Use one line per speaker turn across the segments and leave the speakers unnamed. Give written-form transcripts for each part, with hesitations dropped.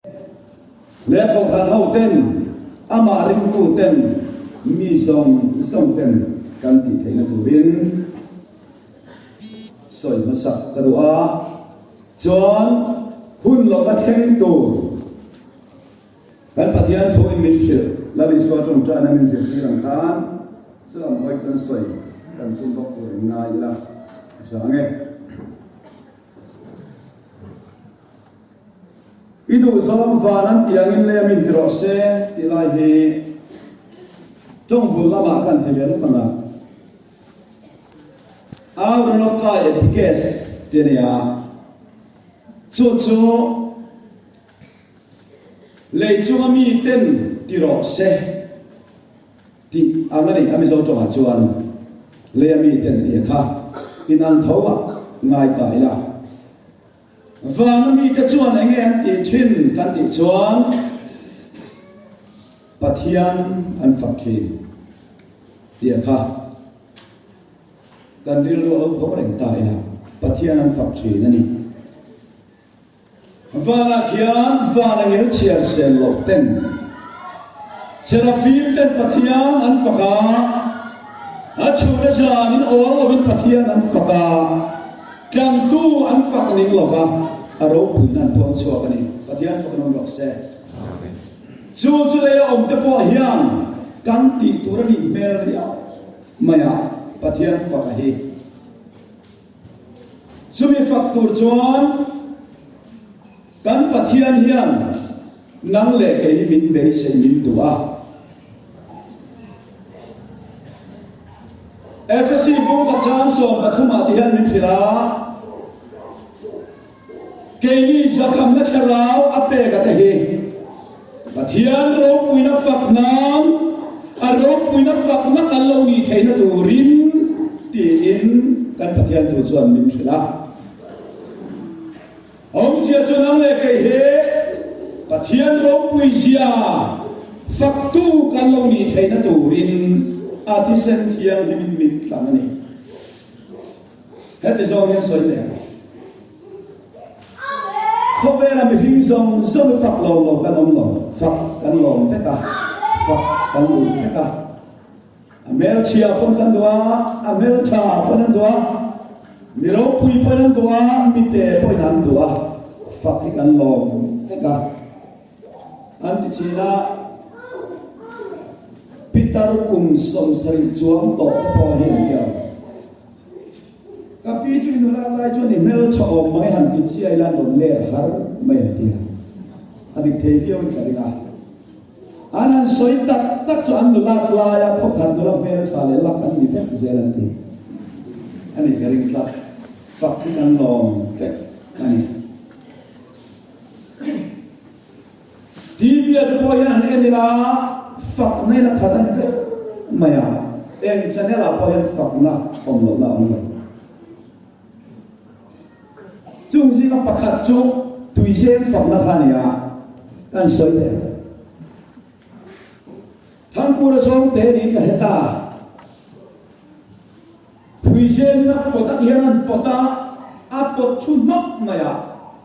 Leh kohhran ho ten, amah ringtu ten, mi zawng zawng ten kan tih theihna turin sawi hmasak ka duh a, chuan hun lova thleng tur kan Pathian thu in min hrilh Lal Isua tawngtaina min zirtir ang khan chulam hawi chuan sawi kan tum bawk tur in ngai ila a chang e. I duhzawng van an tih angin lei a min ti rawh se tih lai hi tawng bul lamah kan ti ve lawk ang a. Auronokai epikes ti a ni a, chu chu lei chunga mi ten ti rawh se tih ang a ni a Mizo tawngah chuan lei a mi ten tih kha inang tho ah ngai ta ila. Vana mite chuan enge an tih thin kan tih chuan Pathian an fak thin tih a kha kan rilru a lo vawng reng ta ila Pathian an fak thin a ni. Vanah khian van a ngel chhiar sel loh ten Serafim ten Pathian an fak a, a chhun a zanin awl lovin Pathian an fak a. Tlangtu an fak ning lova, a ropuina an puang chhuak a ni. Pathian fak nawm rawh se. Chu chu leia awm te pawh hian kan tih tur a nih hmel riau mai a, Pathian fak a hi. Chumi fak tur chuan kan Pathian hian nang leh kei hi min beisei min duh a. Efesi bung ka chang 13 ah ti hian min hrilh a, Keini zakhamna thlarau a pek a te hi Pathian ropuina fak nan, a ropuina fakna kan lo nih theihna turin tiin kan Pathian thu chuan min hrilh a. Awmzia chu nang leh kei hi Pathian ropui zia faktu kan lo nih theihna turin a thisen thianghlimin min tlan a ni. Heti zawng hian sawi teh ang. Khawvela mihring zawng zawng hi fak lawm lo kan awm lo, fak kan lawm vek a, fak kan duh vek a. A hmelchhia pawn kan duh a, a hmeltha pawn an duh a, mi ropui pawn an duh a, mite pawhin an duh a, fak hi kan lawm vek a. An ti thin a, Pitar kum 70 chuang tawh te pawh hi an ti ang. Ka pi chu i nula lai chuan i hmeltha awm mai han ti chiai la rawn ler har mai an ti a. A dik thei viau in ka ring a. An han sawi tak tak chu an nulat laia khawkhat nula hmeltha leh lak an ni vek zel an ti a ni ka ring tlat. Fak hi kan lawm vek a ni. TV ah te pawh hian han en ila fakna in a khat a ni ber mai a, eng channel ah pawh hian fakna awm lohna a awm lo. Chung zinga pakhat chu tuizem fakna kha a ni a, kan sawi teh ang. Thangkura zawng te niin ka hre ta. Phuizenin a pawt a ti hian an pawt a, a pawt thu hnawk mai a.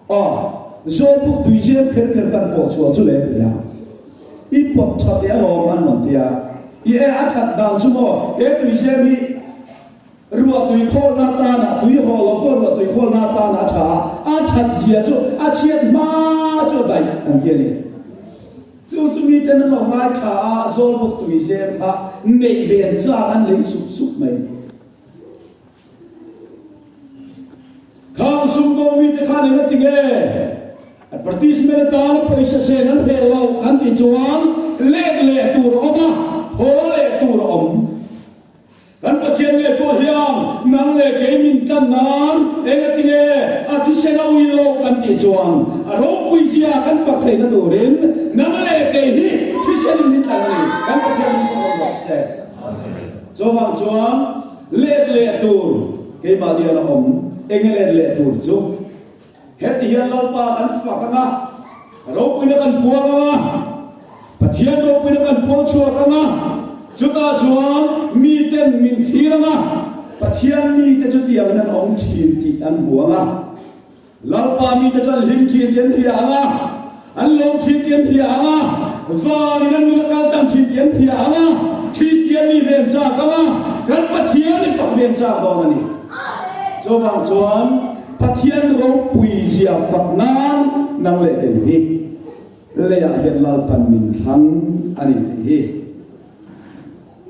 Aw, Zawlbuk tuizem kher kher kan pawh chhuah chu le ti a. I pawt tha teh alawm an rawn ti a. I e a that dan chu maw, he tuizem hi Ruah tui khawlna atana tui haw lo pawh ruah tui khawlna atana a tha a, a that zia chu a chhiat hma chu a daih an ti a ni. Chu chu miten an lo ngaithla a, Zawlbuk tui zem kha neih ven chak an lei sup sup mai. Khang sumdawng mite khan eng a ti nge? Advertisement atana pawisa sen an hreh lo an tih chuan let leh tur a awm a, haw leh tur a awm. Kan Pathian ngei pawh hian nang leh kei min tlan nan engati nge a thisen a ui loh kan tih chuan a ropui zia kan fak theihna turin nang leh kei hi thisen in min tlan a ni. Kan Pathian min fak awm rawh se. Chuvang chuan let leh tur keimah lian a awm enge let leh tur chu Heti hian Lalpa kan fak ang a, ropuina kan puang ang a, Pathian ropuina kan puang chhuak ang a, chutah chuan miten min thlir ang a, Pathian mite chu tiangin an awm thin tih an hmu ang a, Lalpa mite chu an hlim thin tih an hria ang a. An lawm thin tih an hria ang a, van in an nun a kal tlang thin tih an hria ang a, Kristian mi ve an chak ang a, kan Pathian i fak ve an chak dawn a ni. Chuvang chuan Pathian ropui zia fak nan nang leh kei hi leiah hian Lalpan min thlang a ni tih hi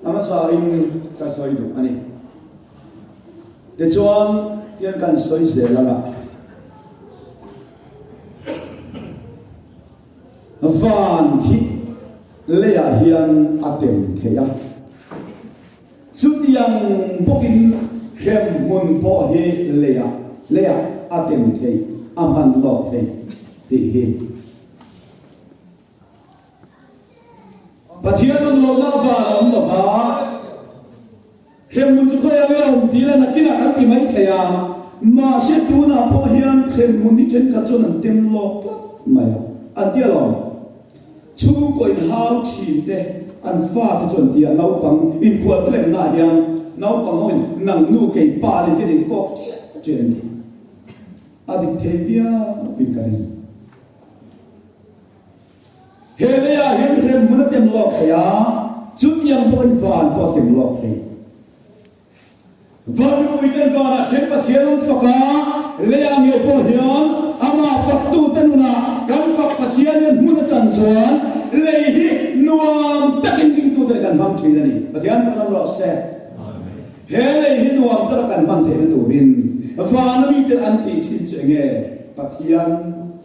a hmasain ka sawi duh a ni. Tichuan, tiang kan sawi zel ang a. Van hi leiah hian a tem theih a, chutiang bawkin hremhmun pawh hi leiah leiah a tem theih, a hman lawk theih tih hi. Pathian awm lohna van a awm lova, Hremhmun chu khawiah nge a awm tih la nakinah kan ti mai thei a, mahse tunah pawh hian hremhmun hi thenkhat chuan an tem lawk tlat mai a, an ti alawm. Chhungkaw inhau thin te an fate chu an ti a, naupang inphuah tlemnaah hian naupang ho in nang nu kei pa nen hian inkawk chiah chiah an ti. A dik thei viau in ka ring. He leiah hian hremhmun a tem lawk thei a, chutiang pawhin van pawh a tem lawk thei. Van mipuiten vanah khian Pathian an fak a, leiah ngei pawh hian amah faktute nunah kan fak Pathian hian hmun a chan chuan lei hi nuam takin ringtute kan hmang thin a ni. Pathian fak lam rawh se. He lei hi nuam taka kan hman theihna turin vana miten an tih thin chu enge? Pathian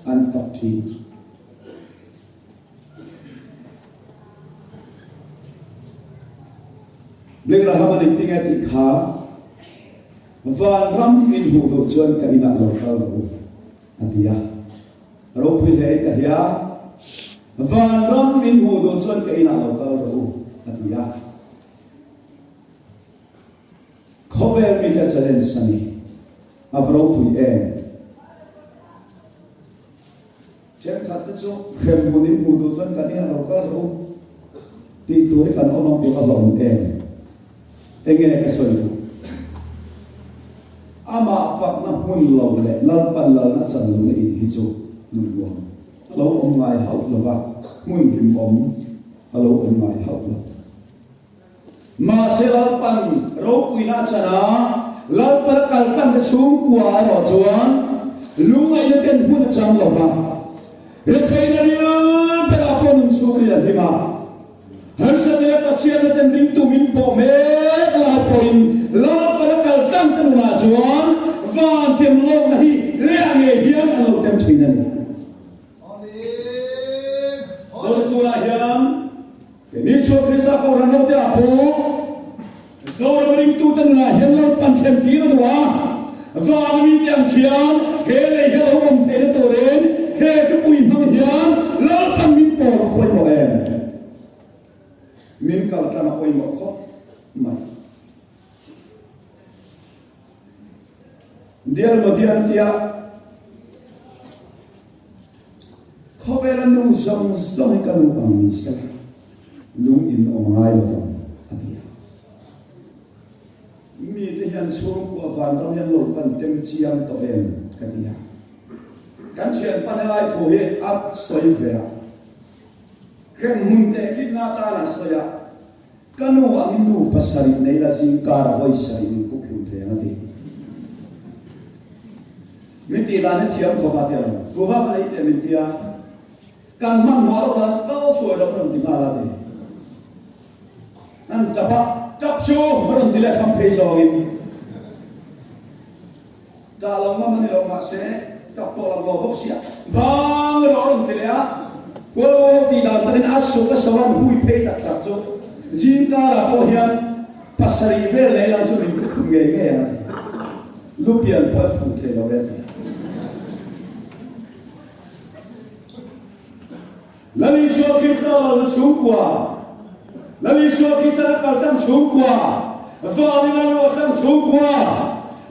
an fak thin. Billy Graham a nih tinge tih kha vanram in hmuh duh chuan ka inah lo kal rawh u a ti a. Ropui hle in ka hria. Vanram in hmuh duh chuan ka inah lo kal rawh u a ti a. Khawvel mite challenge a ni. A va ropui em? Thenkhat te chu hremhmun in hmuh duh chuan kan inah lo kal rawh u tih tur hi kan awm ang tih a hlawm em? Enge ka sawi duh? Amah fakna hmun lo leh Lalpan lalna chan lohna in hi chu nun nuam a lo awm ngai hauh lo va, hmun hlimawm a lo awm ngai hauh lo. Mahse Lalpan ropuina a chan a, Lalpan a kaltlang te chhungkua erawh chuan lungngaihna ten hmun a chang lo va, retheihna rial berah pawh nun chhungril a hlim a, harsatna leh Pathianna ten ringtu min pawh mek lai pawhin Lalpan a kaltlang te nunah chuan van tem lawkna hi leh ngei hian an lo tem thin a ni. Zote tunah hian Isua Krista Kohhran hote ah pawh Zoram ringtute nunah hian Lalpan thlen tir a duh a, van mite ang khian he lei hi a lo awm theihna turin he thupui hmang hian Lalpan min pawl a pawimawh em? Min kaltlang a pawimawh khawp mai. Dial maw dial tia Khawvela nu zawng zawng hi ka nu ang ni sela, lung in awm ngai lo vang, a ti a. Mite hian chhungkua vanram hi an lo pan tem chiang tawh em? ka ti a. Kan thianpa helai thu hi a sawi ve a, hremhmun tehkitna atan a sawi a, Ka nu angin nu pasarih nei la zingkar a vawi sarih min kuk hlum thei ang a ti. Min tih dan hi thiam khawp a ti a lo. Kuva ka lei teh min ti a, kan hmanhmawh loh dan kal chhuai loh a rawn ti nghal a ti. An tap a, tap chu a rawn ti leh kham phei zawngin. Tah lo ngam a ni lo mahse tap pawh lang lo bawk sia. Bang erawh a rawn ti leh a, Kualwo tih dan takin a suk a so an hui phei tak tak chu zingkarah pawh hian pasarih vel leh lang chu min thukhum ngei ngei ang a ti. Lupian pawh a fuh thei lo e a ti. Lal Isua Krista lalna chhungkua, Lal Isua Krista a kal tlang chhungkua, Vanin a luah tlang chhungkua,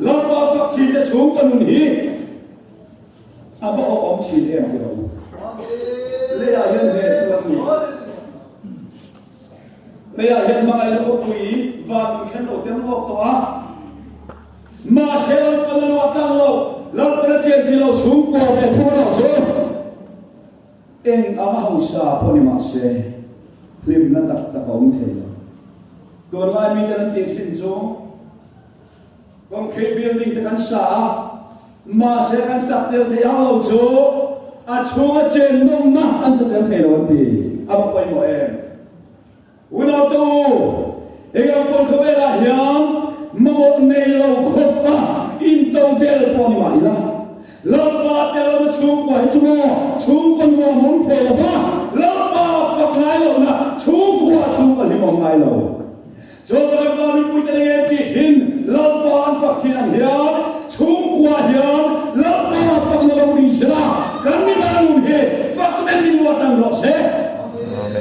Lalpa fak thin te chhungkaw nun hi a va awk awm thin em ti rawh u. Leiah hian hle tu an ni. Leiah hian hmangaihna khawpui van nun khen lo tem awk tawh a. Mahse Lalpan a luah tlang lo, Lalpan a chian chi lo chhungkua ve thu erawh chu. Eng anga hausa pawh ni mah se, hlimna tak tak a awm thei lo. Tunlai miten an tih thin chu concrete building te kan sa a, mahse kan sak tel thei ang lo chu a chhunga chen nawmna an sa tel thei lo an ti. A va pawimawh em? Unaute u, eng pawn khawvelah hian mamawh nei lo khawp a intodelh pawh ni mah ila, Lalpa tel lova chhungkua hi chu maw chhungkaw nuam awm thei lo va, Lalpa fak ngai lohna chhungkua chhungkaw hlim awm ngai lo. Chuvangin Lalpa mipuite eng em tih thin Lalpa an fak thin ang hian chhungkua hian Lalpa fakna lo ri sela kan mimal nun hi fakna min luat ang rawh se.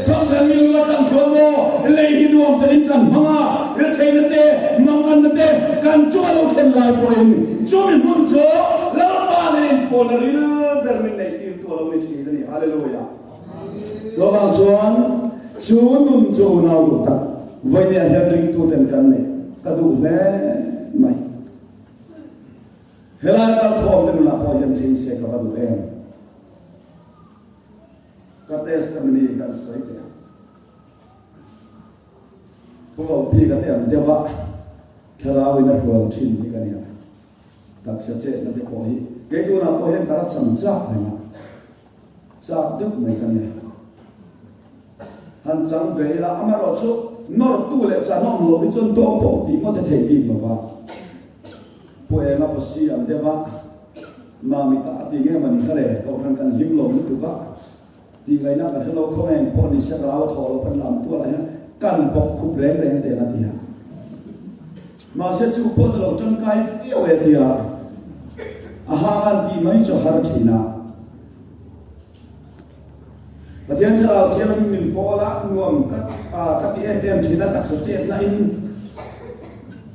Fakna min luat ang chuan maw lei hi nuam takin kan hmang a, retheihna te, manganna te kan chu a lo thlen lai pawhin chumi hmun chu Lalpa nen inpawlna ril ber min neih tirtu a lo ni thin a ni. Hallelujah. Chuvang chuan chu nun chu unau duh tak vawinia hian ringtuten kan neih ka duh hle mai. Helai kalkhawm te nunah pawh hian thleng se ka va duh em. Ka testimony kan sawi teh ang. Pu Vaupi ka te ang deuh a, thlarau in a hrual thin hi ka nia. Taksa chetna te pawh hi kei tunah pawh hian ka la cham chak reng a. Chak deuh mai ka nia. Han chang ve ila, amaherawh chu nawrtu leh chanawm loh hi chuan dawng pawh tih ngawt a thei bik lo va. Pu Enga pawsi ang deuh a, Mami ta a ti nge mawni kha le, kohhran kan hlim lo lutuk a, tih ngaihna kan hre lo khaw eng pawh ni se rau a thawh lo kan lam tualah hian kan bawk khup reng reng teng a ti a. Mahse chu pawh chu lo tangkai viau e tia a hang an tih mai chu har thin a. Pathian Thlarau Thianghlim min pawl a, nuam ka ka ti em em thin a, taksa chetna in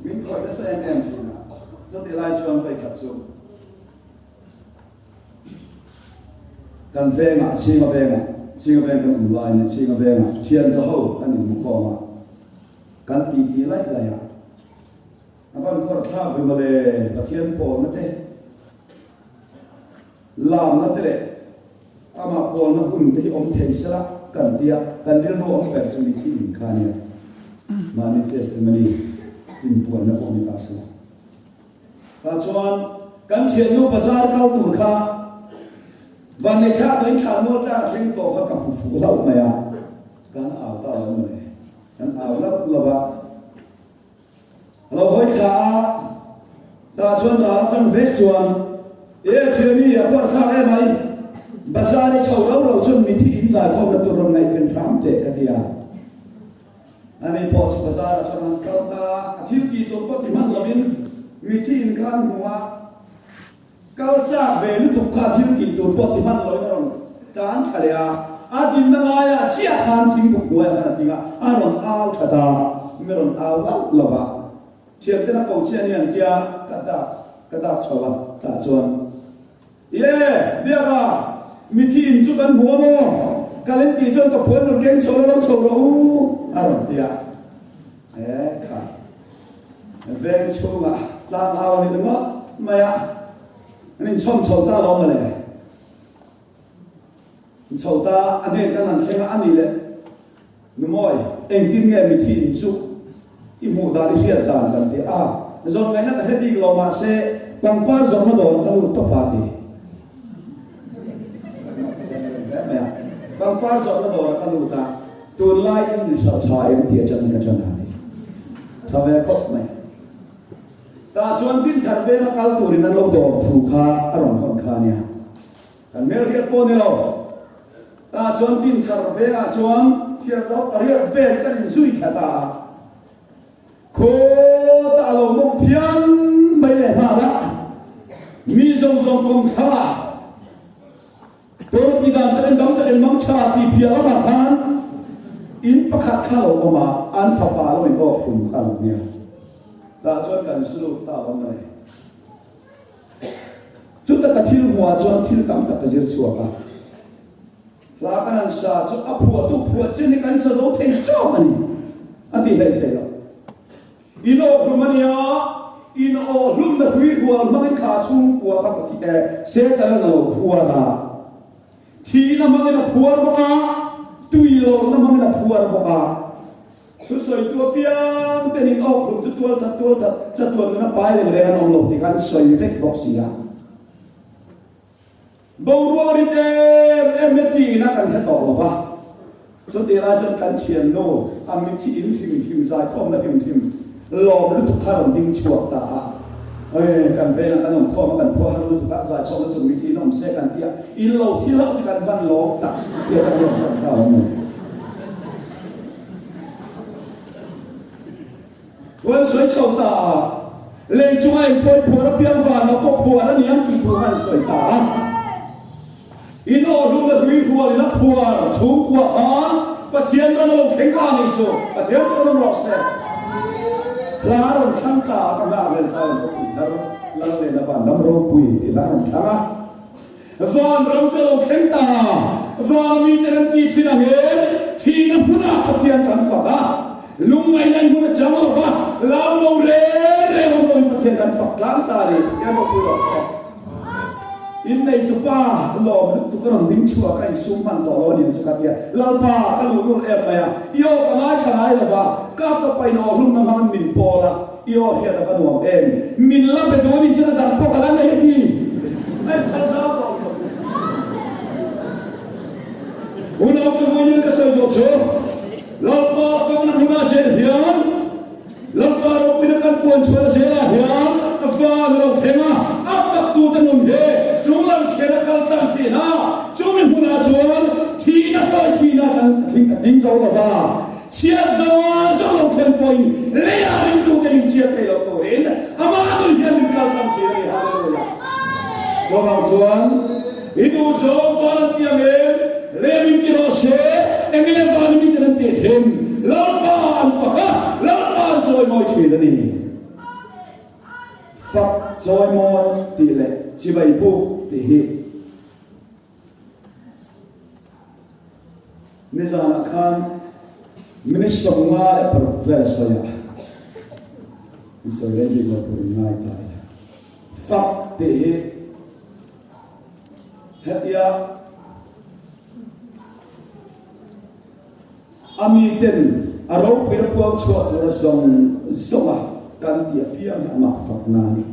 min khawih nasa em em thin a. Chutih lai chuan vawikhat chu kan vengah, Chhinga vengah, Chhinga veng kan awm lai nia, Chhinga vengah thian zaho kan inhmu khawm a, kan titi laih laih a. A van khawr thlak ve mawle, Pathian pawlna te. Lamna te leh amah pawlna hun te hi awm thei sela kan tia, kan rilru awm ber chu mithi in kha ania. Mahni testimony inpuanna pawh ni ta sela. Tah chuan kan thiannu bazar kal tur kha Vanneihthla takin thlan mual tlang a thleng tawh kha ka hmu fuh hlauh mai a, kan au ta lo mawle, kan au lauh lauh a. A lo hawi thla a, tah chuan ral atang vek chuan, E thiani, a khuar thlak em ai, bazar i chho ro ro chuan mithi in zaikhawmna tur rawn ngaihven hram teh ka ti a. Ani pawh chu bazar ah chuan an kal ta a, a thil tih tur pawh ti hman lovin mithi in kha an hmu a, Kal chak ve lutuk kha thil tih tur pawh ti hman loin a rawn tan thla leh a, a dinna ngaiah chiah khan thingbuk hnuaiah khan a ding a, a rawn au that a, mi rawn au lauh lauh a, thianten a ko che a ni an tia, ka dak ka dak chho a, tah chuan, Ye, Biaka, mithi in chu kan hmu a maw? Kal in tih chuan ka puan rawn keng chho la lo chho rawh u, a rawn ti a. E kha, veng chhungah tlang au a ni ringawt mai a, an inchhawm chho ta lo mawle. In chho ta, a hnen kan han thleng a, a ni leh Numawi, engtin nge mithi in chu i hmuh dan i hriat dan kan ti a, zawrh ngaihna ka hre bik lo mahse pangpar zawrhna dawrah ka lut tawp a ti. Pangpar zawrhna dawrah ka lut a. Tunlai in inhralh tha em tih atangin ka ṭan a ni. Tha ve khawp mai. Tah chuan Dinthar venga kal turin an lo dawr thu kha a rawn hawn kha a nia. Kan hmelhriat pawh ni lo. Tah chuan Dinthar vengah chuan thianzau pariat vel kan inzui thla ta a. Khawtah a lo mawng phian mai leh nghal a. Mi zawng zawng kawmthlang ah. Tawng ti dan takin dam takin mang tha tih piah lamah khan in pakhat kha lo awm a, an fapa lo in awk hlum kha lo nia. Tah chuan kan suluk ta awm a ni. Chuta ka thil hmuh ah chuan thil tam tak ka zir chhuak a. Hla kan han sa chu a phuahtu phuah chin hi kan sa zo thei chawk a ni a tih hleih theih loh. In awhhlum a nia, in awhhlumna hruihrual hmangin kha chhungkua kha Pathian Setanan a lo phuar a. Thihna hmangin a phuar bawk a, tui lawrna hmangin a phuar bawk a. Thusawitu apiang ten in awkhlum chu tualthat tualthat chatuan nuna pai reng reng an awm lo tih kha an sawi vek bawk si a. Boruak a rit em em e tiin a kan hre tawh lo va. Chutih lai chuan kan thiannu a mithi in hrim hrim zaithawmna hrim hrim lawm lutuk kha rawn ding chhuak ta a. Awi, kan vengah kan awm khawm a, kan khua har lutuk a, zaithawmna tur mithi in awm se kan ti a, in lo thi hlauh chu kan van lawm tak tia kan lawm tak kha a awm lo. Huan sawi chho ta a, lei chunga engpawi phuar apiang vanah pawh phuar a ni ang tih thu kha an sawi ta a. In awhlum leh hrui hrual in a phuar chhungkua khan Pathian ram a lo thleng ta a nih chu, Pathian chu rawn rawh se. Hla a rawn thlang ta a, ka nghak reng zai rawn khawpui thar Lal lehna vanram ropui tih hla a rawn thlang a. Vanram chu a lo thleng ta a, vana mite kan tih thin angin thihna hmunah Pathian kan fak a, lungngaihna in hmun a chang lo va, lam lo reng reng awm loin Pathian kan fak tlang ta a ni, Pathian ropui rawh se. Inneitupa lawm lutuk a rawn ding chhuak a, insum hman tawh lo a niang chu ka ti a, Lalpa ka luh lul em mai a, i aw ka ngaithla ngai lo va, ka fapa in aw hlumna hmangin min pawl a, I aw hian a va nuam em? Min la be duh anih chuan a dang pawh ka la nei a ti. A inphal zau tawh lo. Unaute vawiin ka sawi duh chu, Lalpa fakna hmunah zel hian, Lalpa ropuina kan puan chhuahna zelah hian a fa an lo thleng a, a faktute nun hi chunglam khian a kal tlang thin a, chumi hmunah chuan thihna pawi thihna a tling zo lo va. Chhiat zo a zo lo thlen pawhin leiah ringtute min chhiat thei loh turin amah nun hian min kal tam thin a ni. Hallelujah! Chuvang chuan i duh zawng van an ti ang em? Lei min ti rawh se, enge van i miten an tih thin? Lalpa an fak a, Lalpa an chawimawi thin a ni. Fak, chawimawi tih leh chibai buk tih hi. Nizanah khan minute 56 vel a sawi a, in sawi rei bik lo turin ngai ta ila. Fak tih hi hetia a miten a ropuina puang chhuah tura zawng zawnga kan tih apiang hi amah fakna a ni.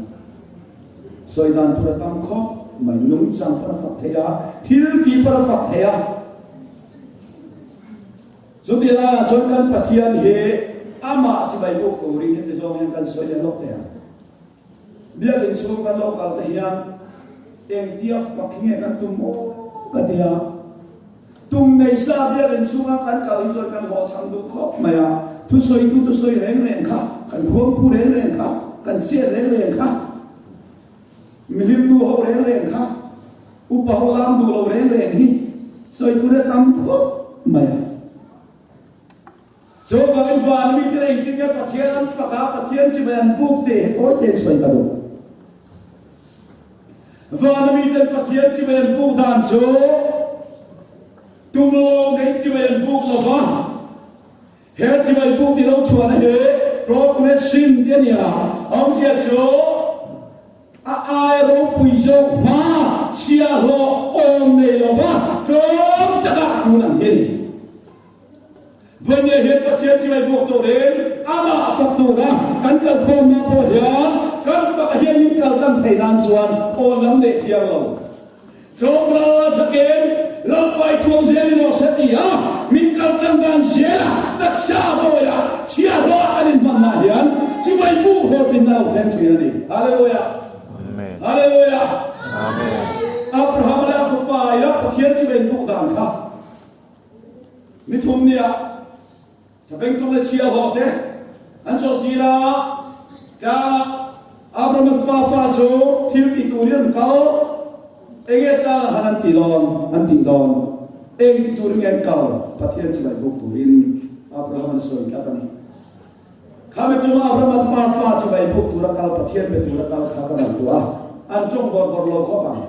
Sawi dan tur a tam khawp mai, nungchang pawn a fak thei a, thil tih pawn a fak thei a. Chutih laiah chuan kan Pathian hi amah chibai buk turin heti zawng hian kan sawi leh lawk teh ang. Biakin chhung kan lo kal te hian engtia fak hi nge kan tum aw ka ti a. Tum nei sa biakin chhunga kan kal hi chuan kan hlawhchham duh khawp mai a, thusawitu thusawi reng reng kha, kan khuangpu reng reng kha, kan chet reng reng kha, mihlim nu ho reng reng kha, upa ho lam duh lo reng reng hi sawi tur hi a tam khawp mai a. Chuvangin van mite leh engtin nge Pathian an fak a, Pathian chibai an buk tih hi tawi tein sawi ka duh. Van miten Pathian chibai an buk dan chu tum lawng nei chibai an buk lo va, he chibai buk ti lo chhuahna hi procreation tih a ni a, awmzia chu a ai ropui zawk hma chhiahhlawh awm nei lo va tlawm taka kun ang hi a ni. Vawimia hian Pathian chibai bawk turin amah fak tura kan kalkhawmna pawh hian kan fak hian min kal kan theih nan chuan awn lam neih thiang lo. Tlawm ral thakin Lalpai thuang zel in awh se ti a, min kal tlang dan zela taksa bawiah chhiahhlawh kan inhmanna hian chibai buk hlawhtlin a lo thleng thin a ni. Hallelujah!
Amen.
Hallelujah!
Amen.
Abraham leh a fapa ila Pathian chibai an buk dan kha Ni thum nia Savengtung leh chhiahhlawh te an chawlh tir a, tlangah Abraham pa fa chu thil ti turin an kal, enge tlangah khan an ti dawn, an tih dawn, eng ti turin nge an kal, Pathian chibai buk turin Abraham an sawi tlat a ni. Khami chunga Abraham pa fa chibai buk tura kal, Pathian be tura kal kha ka ngaihtuah a, an tawng bawrh bawrh lo khawp ang.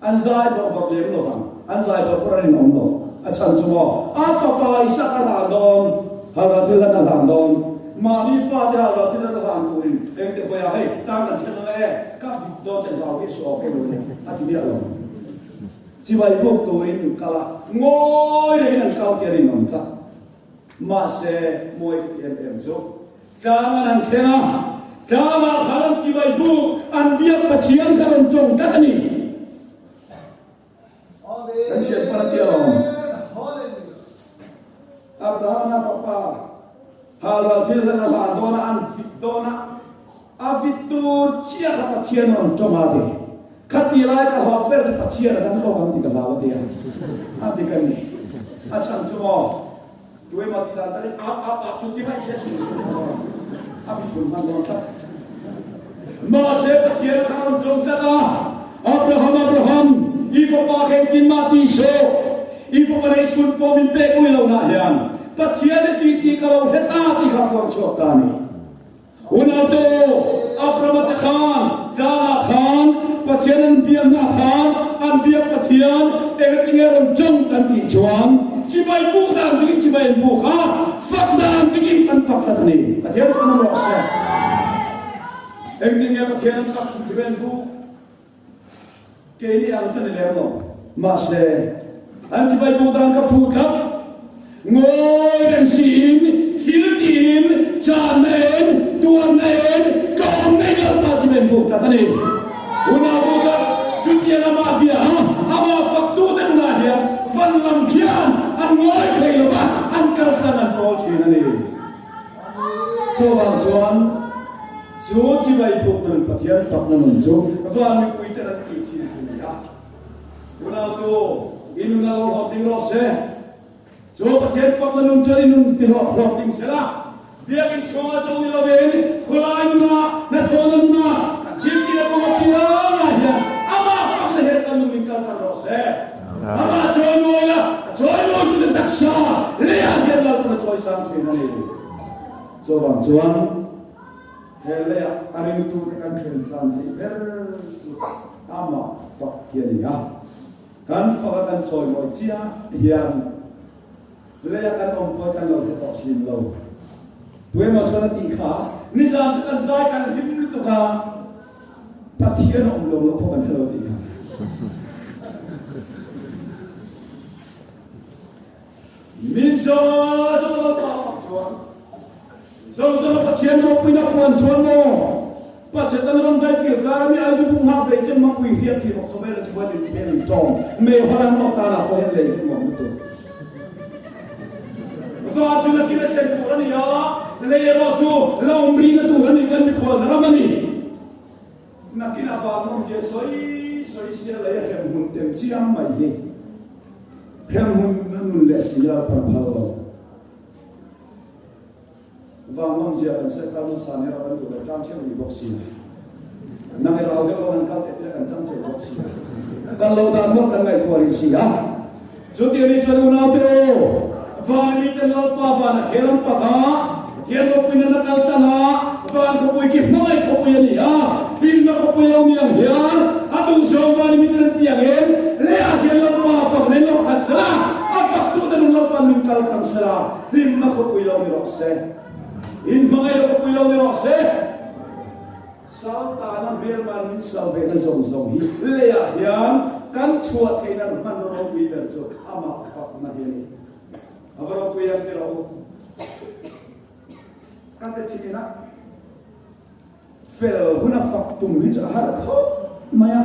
An zai bawrh bawrh lem lo vang, an zai bawrh bawrh an inawm lo. A chhan chu maw, a fapa Isak a hlan dawn, halral thil hlan a hlan dawn. Mahni fate halral thil hlan a hlan turin engte pawia hei tang kan thlen anga e, ka vit dawn che hlau hi saw pawh lo ni, a ti miah lo. Chibai buk turin an kal a, ngawi rengin an kal tih a rinawm tlat. Mahse, mawi ka ti em em chu, tlang an han thleng a, tlangah khan an chibai buk, an biak Pathian kha rawn tawng tlat a ni. Kan thian pawn a ti alawm. Abraham-a fapa halral thil hlan a hlan dawn a, an vit dawn a, a vit tur chiah kha Pathian a rawn tawng a ti. Kha ti lai ka hlauh ber chu Pathian a dam tawk ang tih ka hlau a ti a, a dik a ni. A chhan chu maw, tu emaw tih dan takin ap ap ap chu ti mai se chhun hun hman dawn, a vit hun hman dawn tlat. Mahse Pathian a kha rawn chawm tlat a, Abraham, Abraham, i fapa kha engtin mah tih sawh, i fapa nei chhun pawh min pek ui lo nah hian Pathian i tih tih ka lo hre ta tih kha puang chhuak ta a ni. Unaute aw, Abrahama te khan tlangah khan Pathian an biakna khan an biak Pathian engatinge rawn chawng kan tih chuan chibai buk dan dingin chibai an buk a, fak dan dingin an fak tlat a ni. Pathian chu kan awm rawh se. Engtinge Pathian an fak chibai an buk? Keini ang chu ni lem lo. Mahse, an chibai duh dan ka fuh tlat. Ngawi reng siin, thil tiin, channa en, tuarna en, ka awm ngei Lalpa chibai an buk tlat a ni. Unau duh tak, chutiang amah bia a, amah faktute nunah hian van lam khian an ngawi thei lo va, an kal tlang an pawl thin a ni. Chuvang chuan, chu chibai bukna nun Pathian fakna nun chu van mipuite an tih thin a ni a. Unautu, i nun a lo hlawhtling rawh se. Chu Pathian fakna nun chuan i nun ti hlawh hlawhtling se la. Biakinn chhungah chauh ni lovin khawlai nunah, hnathawhna nunah, kan thil tihna kawng apiangah hian amah fakna hian kan nun min kaltan rawh se. Amah chawimawi la, a chawimawitute taksa leiah hian Lalpan a chawisang thin a ni. Chuvang chuan he leiah a ringtute kan thlen san theih ber chu amah fak hi a ni a. Kan faka kan chawimawi chiah hian Leia kan awm pawh kan lo hre tawh thin lo. Tuemaw chuan a tih kha, Nizan chu kan zai kan hlim lutuk a, Pathian a awm lo lo pawh kan hre lo tih kha. Min zawng zawng Lalpa fak chuan, zawng zawng a Pathian ropuina puan chuan maw, Pachetan ram dai kil kar ami ai dubuk nghak vei chem mapui hriat tih bawk chawvel a chuan in pen an tawng mei hawr an mawh tan ah pawh hian lei hi nuam lutuk. Van chu nakin a thlen tur a ni a, lei erawh chu la awm rihna tur a ni kan mikhualna ram a ni. Nakin a van nawmzia sawi sawi sia lei a hrem hmun tem chiang mai hi hrem hmun a nun leh si a phar phal lo. Vang nawmzia kan sawi kal nasa nia kan duh lo tlang theuh rih bawk si a. Nang i rau deuh lo han kal teh teh kan chang chei bawk si a. Kal lo dan mawlh kan ngaihtuah rih si a. Chuti anih chuan unaute aw, van mite Lalpa van a khel an fak a, Pathian ropui nan a kal tan a, van khawpui khi hmangaih khawpui a ni a, hlimna khawpui lo ni ang hian a duhzawng van i miten an ti ang em, leiah hian Lalpa fak nen lo khat sela, a faktute nun Lalpa'n min kal tang sela. Hlimna khawpui lo ni rawh se. In hmangaihna khawpui lo ni rawh se. Saltana hmelman min sal behna zawng zawng hi leiah hian kan chhuah theihna hmanraw ropui ber chu amah fakna hi a ni. A va ropui em ti rawh u. Ka pe thin a. Fel huna fak tum hi chu a har khawp mai a.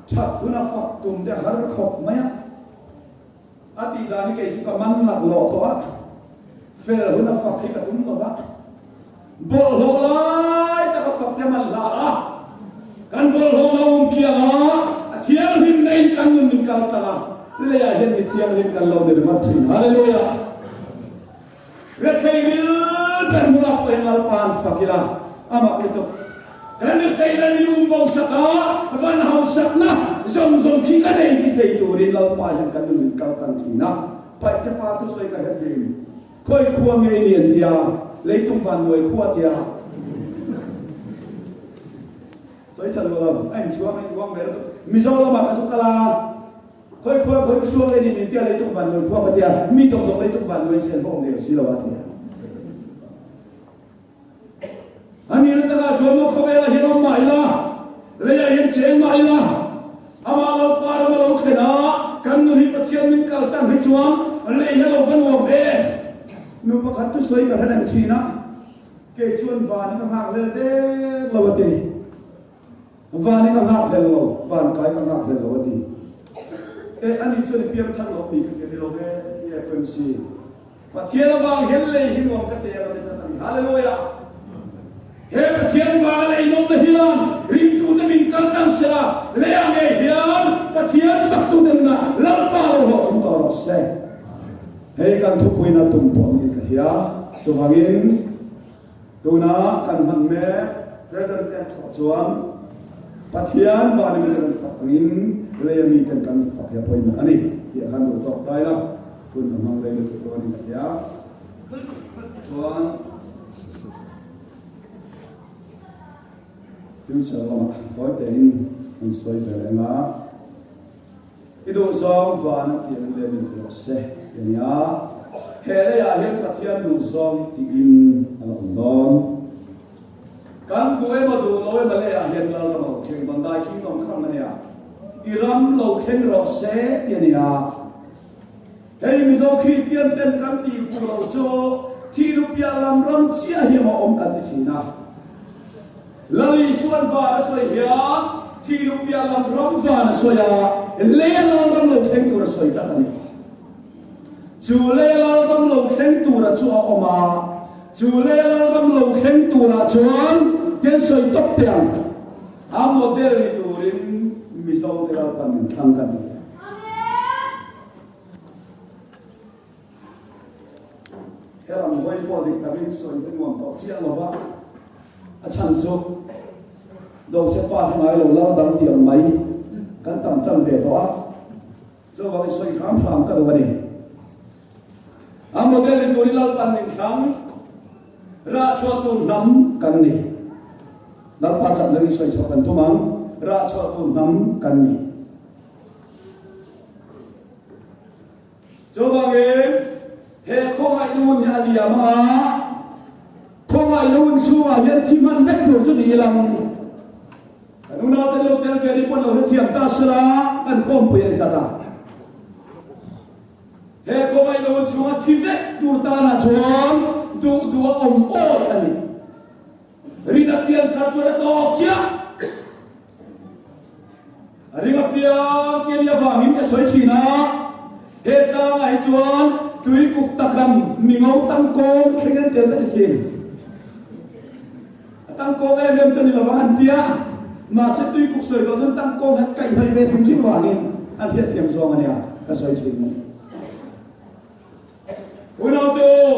That huna fak tum te a har khawp mai a. A tih dan hi kei chu ka man laklawh tawh a, fel hun a fak hi ka tum lo va, bawlhhlawh lai tak a fak te man hlah a, kan bawlhhlawh na um kiang a, a thianghlim na in kan nun min kal tlang a, leiah hian mi thianghlim kan lo ni ringawt thin. Hallelujah! Rethei ril ber hmunah pawh hian Lalpa an fak ila, amah lutuk. Kan retheihna min um bo sak a, van hausakna zawng zawng khi ka nei ti thei turin Lalpa hian kan nun min kal tan thin a. Paihte pa chu sawi ka hre thin. Khawi khua ngei ni an tia, leitung van nuai khua tia. Sawi tha duh lo, a inchhuang a inruang mai lutuk. Mizo lamah ka zu kal a. Khawi khua khawi ka suak le ni min tia leitung van nuai khua ka tia, mi dawk dawk leitung van nuai chen pawh awm nei si lo a tia. A ni na takah chuan maw khawvelah hian awm mah ila, leiah hian cheng mah ila, amah Lalpa ram a lo thlen a. Pathian min kal tang hi chuan lei hi a lo va nuam em? Nu pakhat thusawi ka hre reng thin a, kei chuan van hi ka nghak hlel dek lo a ti. Van hi ka nghak hlel lo, van kai ka nghak hlel lo a ti. E, ani chuan i piang thar lo mi ka ti a ni lo ve, i FMC. Pathian avang hian lei hi nuam ka ti em a ti tlat a ni. Hallelujah! He Pathian vanga lei nawmna hian ringtute min kal tlang sela, leiah ngei hian Pathian faktute nunah Lalpa lo hlawhtling tawh rawh se. Hei kan thupuina tum pawh niin ka hria. Chuvangin tuna kan hman mek present tense ah chuan Pathian vana mite kan fak angin leia miten kan fak hi a pawimawh a ni tih a khan duh tawk ta ila, hun ka hmang rei lutuk dawnin ka hria. Chuan future lamah tawi tein an sawi ve leh anga i duhzawng van a pian leh min ti rawh se ti a nia. He leiah hian Pathian duhzawng tiin a la awm dawn. Kan duh emaw duh lo emaw leiah hian Lalram a lo thleng dawn. Dai Kingdom kham a nia. I ram lo thleng rawh se ti a nia. Hei Mizo Kristian ten kan tih fuh loh chu thih duh piah lam ram chiah hi emaw awm kan ti thin a. Lal Isuan van a sawi hian thih duh piah lam ram van a sawi a, leia lal ram lo thleng tur a sawi tlat a ni. Chu leia lal ram lo thleng tura chu a awm a, chu leia lal ram lo thleng turah chuan tian sawi tawp teh ang. A model ni turin Mizo te Lalpan min thlang kan ni. He lam hawi pawh dik takin sawi te nuam tawh chiah lo va, a chhan chu Josefa hi ngai lo lal dang tiang mai kan tam tan ve tawh a, chuvangin sawi hram hram ka duh a ni. A model ni turin Lalpan min thlang, rah chhuah tur hnam kan ni. Lalpa chak dangin sawi chhuah kan tum ang, rah chhuah tur hnam kan ni. Chuvangin, he khawngaih nun hi a liam ang a, khawngaih nun chhungah hian thi hman vek tur chu ni ilang. Kan unaute lo tel ve ni pawn lo hrethiam ta sela kan khawmpui a ni tlat a. He khawngaih nun chhunga thi vek tur tanah chuan duh duh a awm awi a ni. Rin a pian thar chuan a tawk chiah. A ring a piang tih a nih avangin ka sawi thin a, he tlangah hi chuan tuikuk takam mingo tangkawng thleng an tel ka ti thin. A tangkawng em em chu a ni lovang an ti a, mahse tuikuk sawi tawh chuan tangkawng han kaihhnawih ve hrim hrim avangin an hriatthiam zawng a nia ka sawi thin a ni. Unaute aw,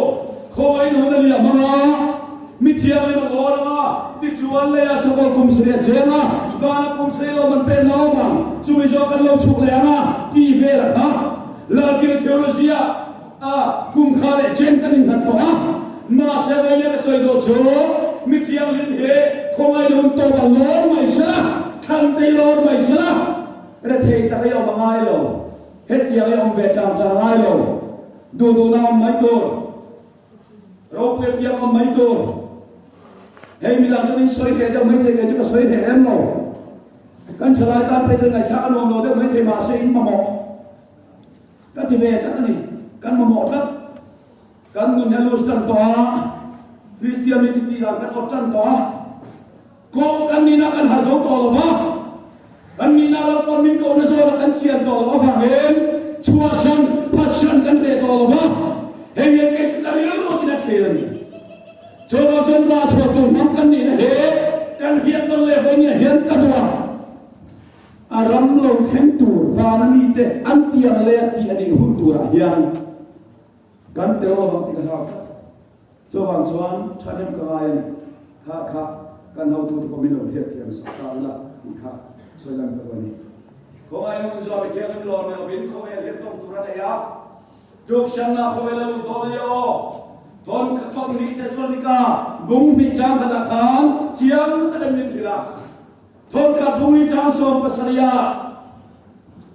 khawngaih hun a liam ang a, mithiangin a lawr ang a, tichuan leiah sakawr kum sarih a cheng a, vana kum sarih lo man pek na awm ang, chumi zawk kan lo chhuk leh ang a, tih vel a kha. Lalkiri theology ah a kum kha leh chen kan innghat tawh a, mahse vawinia ka sawi dawh chu mithianghlim hi khawngaihna hun tawp a lawr mai sela, thlan te hi lawr mai sela, rethei tak hi a awm a ngai lo. Hetiang i awm ve chang chang ngai lo. Duh duhna awm mai tur. Ropui apiang awm mai tur. Hei midang chuan in sawi hreh deuh mai thei kei chu ka sawi hreh lem lo. Kan thalai tan phei chuan ngaihthlak a nuam lo deuh mai thei mahse in mamawh ka ti ve tlat a ni. Kan mamawh tlat. Kan nun hi a lus tan tawh a, Kristian mi titi dan kan awt tan tawh a. Koh kan nihna kan harh zo tawh lo va, kan nihna Lalpawn min kohna zawna kan chian tawh loh avangin chhuahsan, phatsan kan hreh tawh lo va, hei hian kei chu ka rilruatin a thlir a ni. Chuvang chuan rah chhuah tur hmang kan nihna hi kan hiat nawn leh vawinia hian ka duh a, a ram lo thleng tur vana mite an tiang leh a tih a nih hun turah hian kan tel lo vang tih ka hlau tlat. Chuvang chuan thahnem ka ngai a ni. Kha kha kan hotute pawh min lo hriat thiam sak ta ula tih kha sawi lan ka duh a ni. Khawngaih nung inzawm i thianghlim lawm ni lovin khawvel hian tawng tur a nei a, Tukshanna khawvel a lut dawn a ni aw. Thawn thawn hnih Thessalonika bung hnih chang khatah khan chiang takin min hrilh a. Thawn khat bung hnih chang 70 ah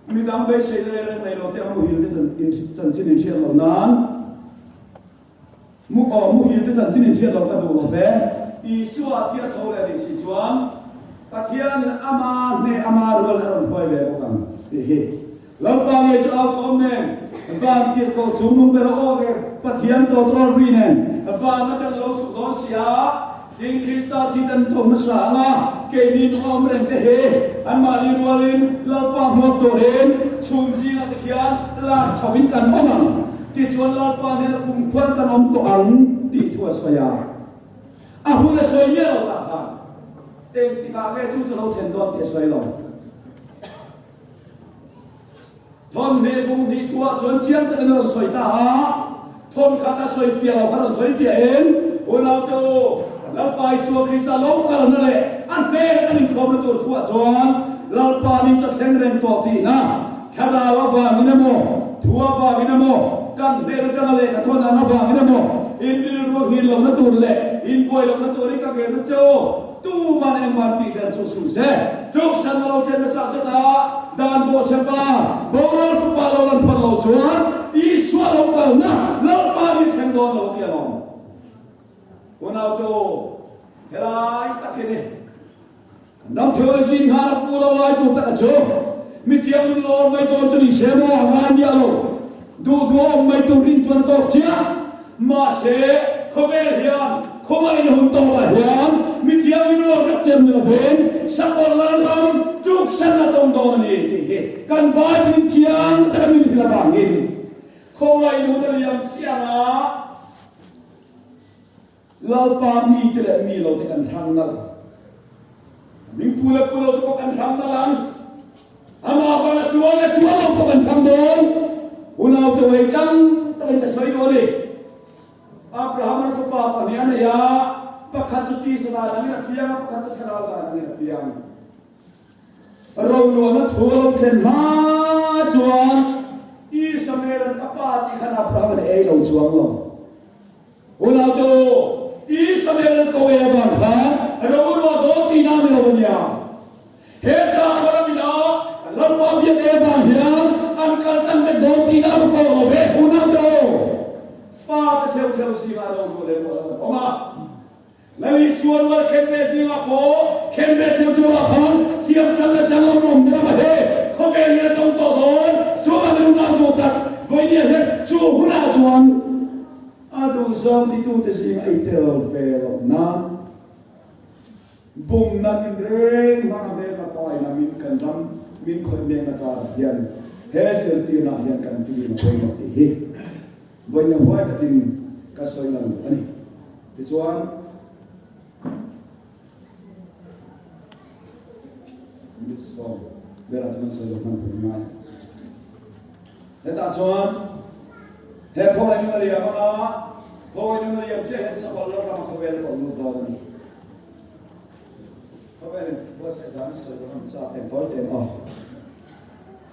midang beiseina reng reng nei lo te a muhil te chanchin inhriat loh nan, Mu aw, muhil te chanchin inhriat loh ka duh lo ve. Isua thi a tho leh rih si chuan Pathianin ama hneh ama rual a rawn hruai ve bawk ang tih hi. Lalpa ngei chu au khawm nen, van tirhkoh chungnung ber a aw nen, Pathian tawtrawl ri nen, van atang a lo chhuk dawn si a. Tin, Krista thi kan tho hmasa ang a, keini nung a awm reng te hi anmahni rualin Lalpa hmuak turin chhum zingah te khian lak chhoin kan awm ang. Tichuan Lalpa hnena kumkhuan kan awm tawh ang tih thu a sawi a. A hun a sawi miah lo tah khan engtikah nge chu chu lo thlen dawn tih a sawi lo. Thawn hmeh bung hnih thuah chuan chiang takin a rawn sawi ta a, thawn khat a sawi fiah lo kha rawn sawi fiah in, Unaute u, Lalpa Isua Krista lo kalna leh a hnena kan inkhawmna tur thuah chuan Lalpa ni chu a thleng reng tawh tihna thlarau avangin emaw, thu avangin emaw, kan hnen atanga lehkha thawn an avangin emaw, in rilru a nghin lohna tur leh in buai lohna turin ka ngen a che u. Tuman engmah tih dan chu suh se. Tluksan a lo thlen hmasa zet a, dan bawhchhe pa, boral fapa lo lan phawt lo chuan Isua lo kalna Lalpa ni thleng dawn lo ti alawm. Unaute u, helai tak hi ni. Kan ram theology in hana fu lo lai tur tak a chu. Mi thianghlim lawr mai dawn chu ni se maw a ngai miah lo. Duh duh a awm mai tur rin chuan a tawk chiah. Mahse, khawvel hian khawngaihna hun tawpah hian mi thianghlim lawr vek chem ni lovin Sakawr Lalram tluksan a tawng dawn a ni tih hi kan Bible in chiang taka min hrilh avangin khawngaihna hun a liam chiang a, Lalpa mite leh mi lote kan hrang nalh ang. A hming pu leh pu lote pawh kan hrang nalh ang. Amah vanga tuar leh tuar lo pawh kan hrang dawn. Unaute wei tlang takin ka sawi duh a ni. Abraham-a'n fapa pahnih a nei a, pakhat chu tisa dan angin a piang a, pakhat chu thlarau dan angin a piang. Roluahna thu a lo thlen hma chuan Isamael-a'n ka pa tih khan Abraham-a'n ei lo chuang lo. Unaute u, Isamael an ko e avang khan roruah dawn tihna a ni lo a nia. He sakhaw ramin a Lalpa biak e avang hian an kal tlang vek dawn tihna a va fawh lo ve. Unaute u, fate theuh theuh zingah roruah leh ruah lo kan awm a. Lal Isua rual khenbeh zingah pawh khenbeh theuh theuhah khan thiam chang leh chang lo an awm ber a mahe. Khawvel hian a tawng tawh dawn. Chuan an unau duh tak vawinia hian chu hunah chuan A duhzawng titute zing a i tel ve loh nan bumna tinreng hmanga hmelma paina min kan ram min khawih mekna karah hian he zirtirna ah hian kan filim a pawimawh tih hi vawiin huai takin ka sawi lang duh a ni. Tichuan. Miss Sawm berah chuan sawi lo hman phawt ngai. Hetah chuan he khawngaih nun a liam anga khawngaih nun a liam chiah hian sakawlh lo rama khawvel a kawlh lut dawn a ni. Khawvelin buatsaih dan a sawi lo hman chak em tawi te aw.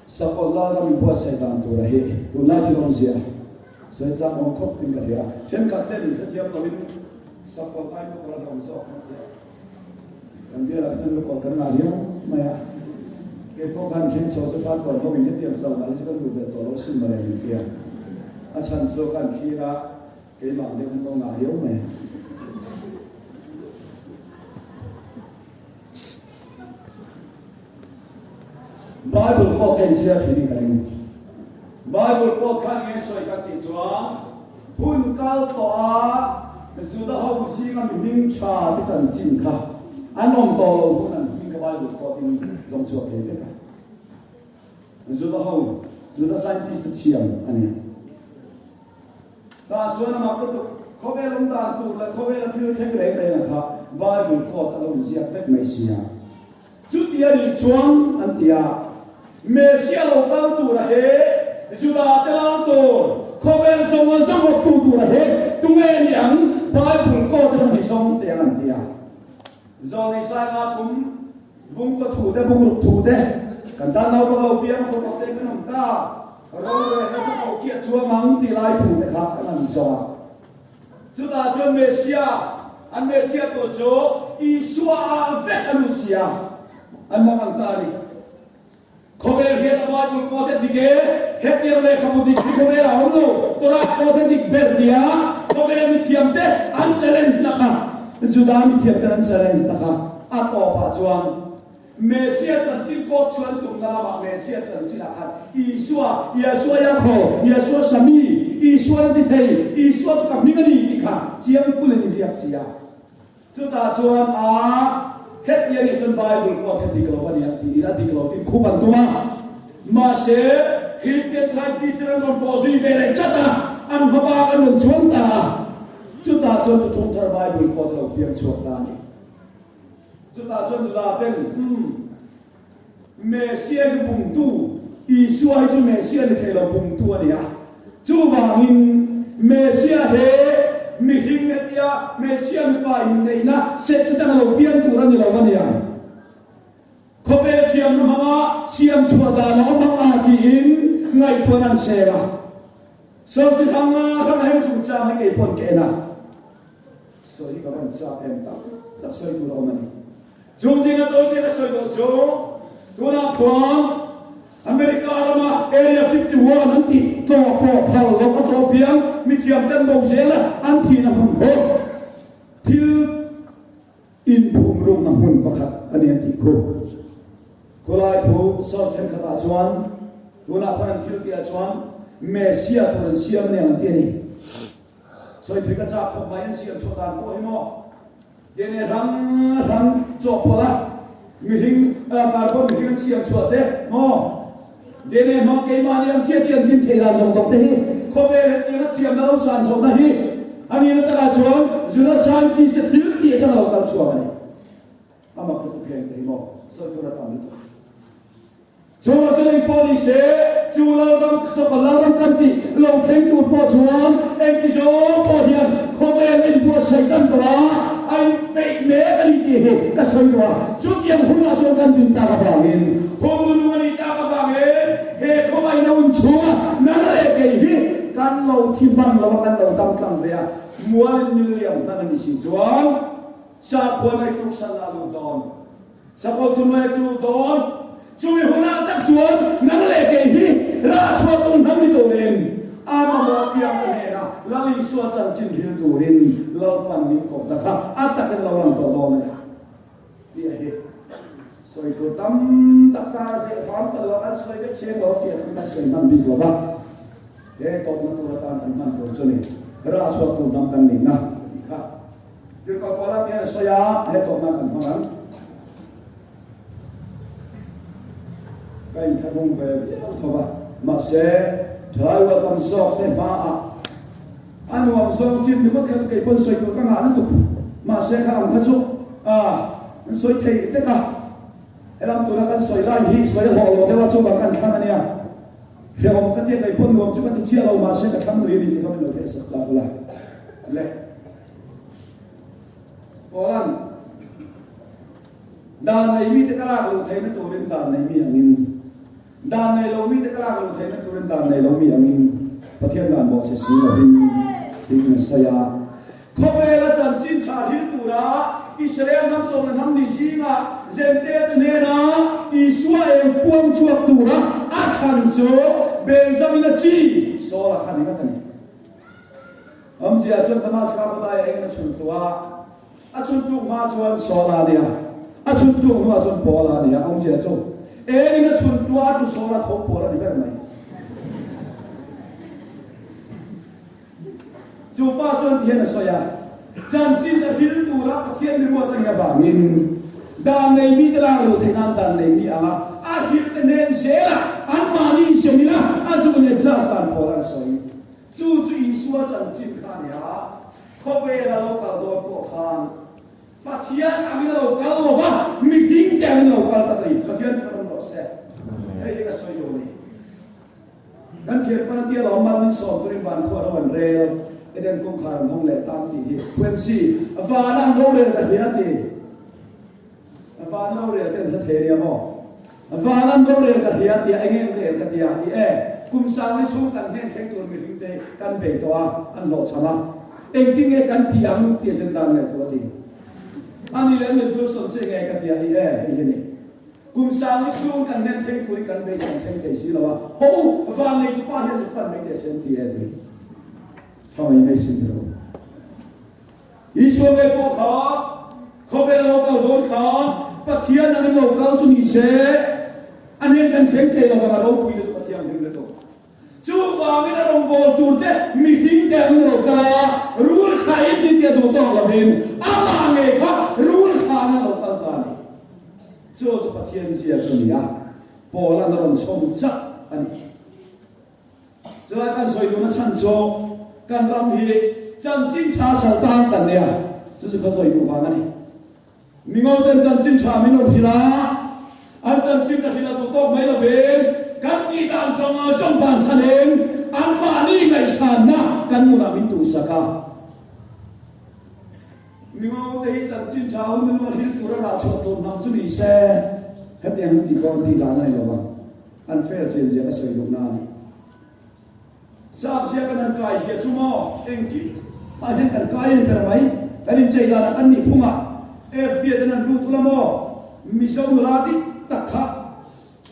Sakawlh lal ram in buatsaih dan tura hi tunlai thil awmzia sawi chak awm khawp in ka hria. Thenkhat ten hrethiam loin sakawlh ai lukawlh a hlawm zawk an ti a. Kan bialah chuan lukawlh kan ngah riau mai a. Kei pawh khan thleng chho chu fat kawn ho in hetiang chau nalh hi chu kan duh belh tawh lo sin mawle min ti a. A chhan chu kan thlir a, keimah ang deuh khan ka ngah riau mai a. Bible pawh kha inchhiar thin in ka ring. Bible pawh khan nge sawi kan tih chuan hun kal tawh a Juda ho zinga mi hming tha te chanchin kha an awm tawh lo hun an hming kha Bible pawh in zawng chhuak thei vek a. Juda ho, Juda scientist te thiam a ni. Tah chuan a mak lutuk, khawvel awm dan tur leh khawvela thil thleng reng reng a kha Bible quote a lo inziak vek mai sia. Chuti a nih chuan an ti a, Messiah lo kal tura he Juda te lal tur, khawvel zawng a zawng awptu tura he tunge ni ang? Bible quote atang hi zawng teh ang an ti a. Zawng Isaiah nga thum bungkaw thu te bungruk thu te kan tan naupang lo piang fawh te kan awm ta. Rorelna chu koh kiah chuang ang tih lai thu te kha kan han zawh a. Chutah chuan Messiah, an Messiah tur chu Isua ah vek a lut si a, an mang ang ta a ni. Khawvel hian a Bible quote dik e, hetiang lehkhabu dik hi khawvel a awm lo, Torah quote dik ber tia khawvel mithiam te an challenge na kha, Juda mithiam ten an challenge na kha a tawpah chuan. Messia chanchin kawt chuan tumna lamah Messia chanchinah khan Isua, Yahshua Yakho, Yahshua Shami, Isua na ti thei, Isua chu ka hming a ni tih kha chiang kulin i ziak si a. Chutah chuan a heti a nih chuan Bible pawh a kha dik lo a nia tiin a dik lo tiin khup an tum a. Mahse, Christian scientist in an rawn pawh zui ve leh chat a, an hmabak an rawn chuang ta a. Chutah chuan tuthung thar Bible pawh a lo piang chhuak ta a ni. Chutah chuan Juda ten, Umm, Messia chu bumtu, Isua hi chu Messia ni thei lo bumtu a ni a. Chuvangin, Messia he mihring hetia hmeichhia mipa inneihna sex atanga lo piang tur a ni lo a ni ang. Khawvel thiamna hmanga siam chhuah dan a awm ang a tiin ngaihtuahna an sel a. Sawi chi hrang hrang a hem chungchang hi kei pawn ka en a. Sawi hi ka van chak em tak tak sawi tur a awm a ni. Chung zinga tawite ka sawi duh chu tunah khuan America rama Area 51 an tih tlawh pawh phal loh a tlawh piang mithiam ten bo zel a an thihna hmun phawt thil inphum rukna hmun pakhat a ni an tih khu. Khulai khu source thenkhatah chuan tunah khuan an thil tihah chuan Messiah tur an siam a ni ang an ti a ni. Sawi thei ka chak khawp mai an siam chhuah dan pawh hi maw DNA hrang hrang chawhpawlh a mihring carbon mihring an siam chhuah te maw DNA hmang keimahni ang chiah chiah an din thei dan zawng zawng te hi khawvel hetiang a thiamna lo san chhohna hi a nihna takah chuan Juda scientist te thil tih atanga lo kal chhuak a ni. A mak lutuk heng te hi maw sawi tur a tam lutuk. Chungah chuan eng pawh ni se, chu Lalram sawpa Lalram kan tih lo thleng tur pawh chuan engti zawng pawh hian khawvel a inbuatsaih tan tawh a, a inpeih mek a ni tih hi ka sawi duh a. Chutiang hunah chuan kan din tak avangin, hun nunung a nih tak avangin he khawngaihna hun chhunga nang leh kei hi kan lo thi hman lo a, kan lo dam tlang ve a, mualin mil liam hnan a ni si chuan sakhua nei tuksan a lut dawn. Sakawlh thuhnuai a tlu dawn. Chumi hunah tak chuan nang leh kei hi rah chhuah tur hnam ni turin a mamawh piang ka hnena Lal Isua chanchin hril turin Lalpan min kawp ta kha a takin lo lang tawh dawn a ni tih a hi. Sawi tur tam tak kar zeh hram ka lo a, kan sawi vek seng lo fiah khan kan sawi hman bik lo va, he tawpna tur atan kan hman tur chu ni rah chhuah tur hnam kan nihna tih kha. Tirhkoh Paula hian a sawi a, he tawpna kan hmang ang. Ka inthlahrung ve viau tho va, mahse thalai ual tam zawk te hmaah a nuam zawng chin ringawt kha chu kei pawn sawi tur ka ngah lutuk. Mahse kha ang kha chu a an sawi thei vek a, helam tuna kan sawi line hi sawi a hlawh lo deuh a, chuvang kan thlang a nia. Hrehawm ka tia kei pawn nuam chu ka ti chiah lo, mahse ka thlang lui a ni tih kha min lo hriatsak ta ula le. Paula'n dan nei mite ka lak loh theihna turin dan nei mi angin, dan nei lo mite ka lak loh theihna turin dan nei lo mi angin Pathian dan bawhchhe si lovin tiin a sawi a. Khawvela chanchin tha hril tura Israel hnam sawmna hnam ni zingah Zente-te hnena Isua eng puang chhuak tura a thlan chu Benjamina chi Saula kha ni ngat a ni. Awmzia chuan Damaska khawdaiah engin a chhun tluh a, a chhun tluk hma chuan Saula a ni a, a chhun tluk hnuah chuan Paula a ni a, awmzia chu engin a chhun tluh a, a tu Saula tho Paul a ni ber mai. Chu pa chuan ti hian a sawi a, Chanchin a hril tura Pathian mi ruat a nih avangin dan nei mite lak lo theih nan dan nei mi anga a hrilhte hnen zelah anmahni insiam ila a zu in adjust dan Paula'n a sawi. Chu chu Isua chanchin kha a ni a, khawvel a lo kal dawn pawh khan Pathian angin a lo kal lo va, mihring te angin a lo kal ta a ni. Pathian chu kan awm rawh se. Hei hi ka sawi duh a ni. Kan thianpan a tia lo man min sawm turin van khuah ro an rel, Eden kawngkhar an hawng leh tan tih hi Phuemsi vana an rorel ka hria a ti. Van rorel te an hla thei ania maw? Van an rorel ka hria tia enge an rel ka tia i e, kum sangli chhung kan hnen thleng tur mihring te kan bei tawh a, an hlawhchham a, engtin nge kan ti ang tih a zen dan ngaihtuah a ti. Ani leh an resolution chu enge ka tia i e, hei hi a ni. Kum sangli chhung kan hnen thleng turin kan bei san thleng thei si lo a, hawh u, van neitu pa hian zuk pan mai teh se an ti e a ti. Tha mai mai sin ti lo. Isua ngei pawh kha khawvel lo kal dawn khan Pathian angin lo kal chu ni se, a hnen kan thleng thei lo vang, a ropui lutuk, a thianghlim lutuk. Chuvangin a rawngbâwl turte mihring te angin a lo kal a, rul thlain ni tia duh tawk lovin amah ngei kha rul thla angin a lo kal ta a ni. Chu chu Pathian zia chu a ni a, Paula'n a rawn chhawm chak a ni. Chulai kan sawi duhna chhan chu kan ram hi chanchin tha sal tan kan nia, chu chu ka sawi duh vang a ni. Mingoten chanchin tha min rawn hrilh a, an chanchin ka hrilh a duh tawk mai lovin kan tih dan zawng zawng bansanin anmahni ngaihsanna kan nunah min tuhsak a. Mingote hi chanchin tha hun minung a hrilh tura rah chhuah tur hnam chu ni se, hetiang an tih pawh an tih dan a ni lo vang. An fel chen zia ka sawi duhna a ni. Sap zia kan han kai zia chu maw engkim ah hian kan kai a ni ber mai. Kan inchei danah kan nih phung a, FB ah ten han lut ula maw Mizo nula dik tak kha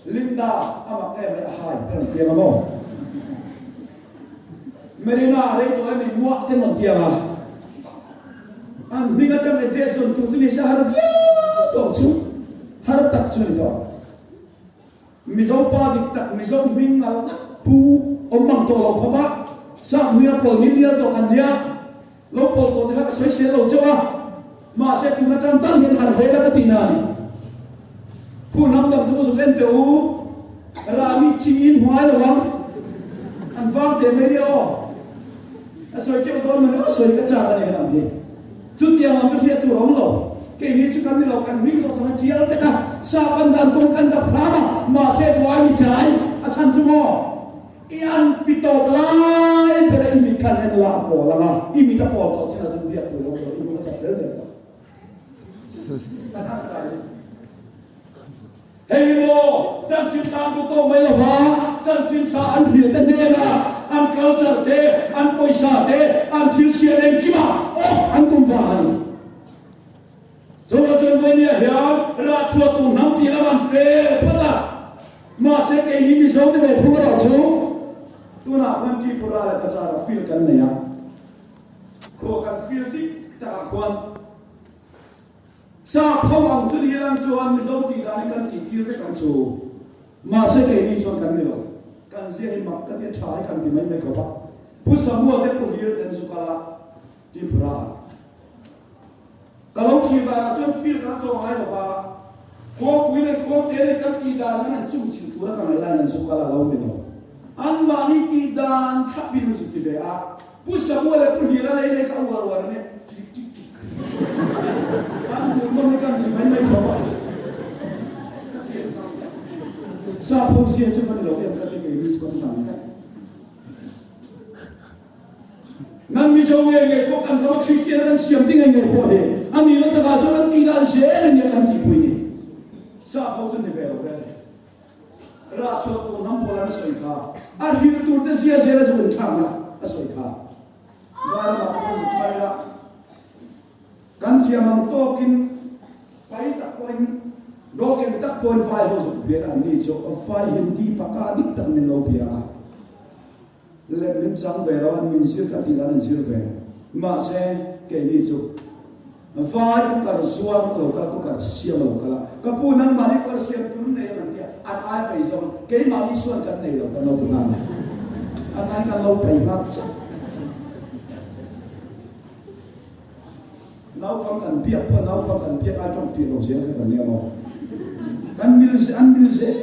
Linda a mak em mai a hai ka rawn tiang a maw. Marina a rei tawh em mai muah te rawn tiang a. An hming atang address rawn tur chu ni se har viau tawh chu har tak chu a ni tawh. Mizo pa dik tak, Mizo hming ngal ngat pu awm mang tawh lo khawp a, Sap hming a pawl ngil ngial tawh kan nia, lo pawl tawh te kha ka sawi sel lo cheu a, mahse tun atang tal hian harh ve la ka tihna a ni. Khu hnam dang chu ka zuk en teh u, Rami ching in hmu ngai lo ang, an vang teh mai nia aw, a sawi teuh dawn mai lo, a sawi ka chak a ni helam hi. Chutiang lam chu hriat tur a awm lo. Keini chu kan ni lo, kan hming zawk chu kan tial vek a, sap an dan kawng kan dap hram a, mahse duai mi tlai a chhan chu maw? I an pi tawp lai ber a i mit khan en la a pawl ang a, i mit a pawl tawh chinah chuan biak tur lo tur i hnung a chat fel der tawh. Kan han tlai lutuk. Hei maw, chanchin tha an duh tawk mai lova, chanchin tha an hrilh te hnenah an culture te, an pawisa te, an thil siam engkimah awk an tum vang a ni. Chuvang chuan Vawimia hian rah chhuah tur hnam tih lam an fel phawt a, mahse keini Mizo te ve thung erawh chu tunah khuan Tripura leh Kachara field kan nei a, khua kan field dik takah khuan Sap ho ang chu ni lang chuan Mizo tih dan hi kan tih tir vek ang chu. Mahse keini chuan kan ni lo. Kan zia hi mak ka tia tha hi kan ti mai mai khawp a. Pu Samua te Pu Hlir te an zu kal a, Tripura ah. Ka lo thlir dan ah chuan field kan tawh ngai lo va, khuangpui leh khuangte nen kan tih dan an han chung chilh tura ka ngaih laiin an zu kal a lo ni lo. Anmahni tih dan thlap in an zu ti ve a. Pu Samua leh Pu Hlira lei lei kha uar uar in e tik tik tik an hmuh nawm hi kan ti mai mai khawp a. Ka tiang nghal daih. Sap ho zia chu va ni lo em ka ti kei ni chu kan dang daih. Nan Mizo ngei ngei pawh kan rama Kristian a kan siam ti ngei ngei pawh hi a nih na takah chuan an tih dan zel in nia kan tihpui ni. Sap ho chu ni ve lo ve le. Rah chhuah tur hnam pawl an sawi kha, a hrilh tur te zia zel a zu inthlakna a sawi kha. Vai ramah te pawh zuk kal ila, kan thiam ang tawkin pai tak pawhin, rawken tak pawhin vai ho zuk biak an ni chu vai Hindi paka dik tak min lo bia a. Lem min chang ve lo, an min zir ka tih dan an zir ve. Mahse, keini chu vai cooker zuar lo kal a, cooker chi siam lo kal a, ka pu nangmahni cooker siam tur nei em an ti a, an ai pei zawng, keimahni suan kan nei lo kan lo ti nghal a, an ai kan lo pei nghal chauh. Naupang kan biak pawh naupang kan biak ai tawng fiah lo zel kha kan nia maw? Kan mil an mil zel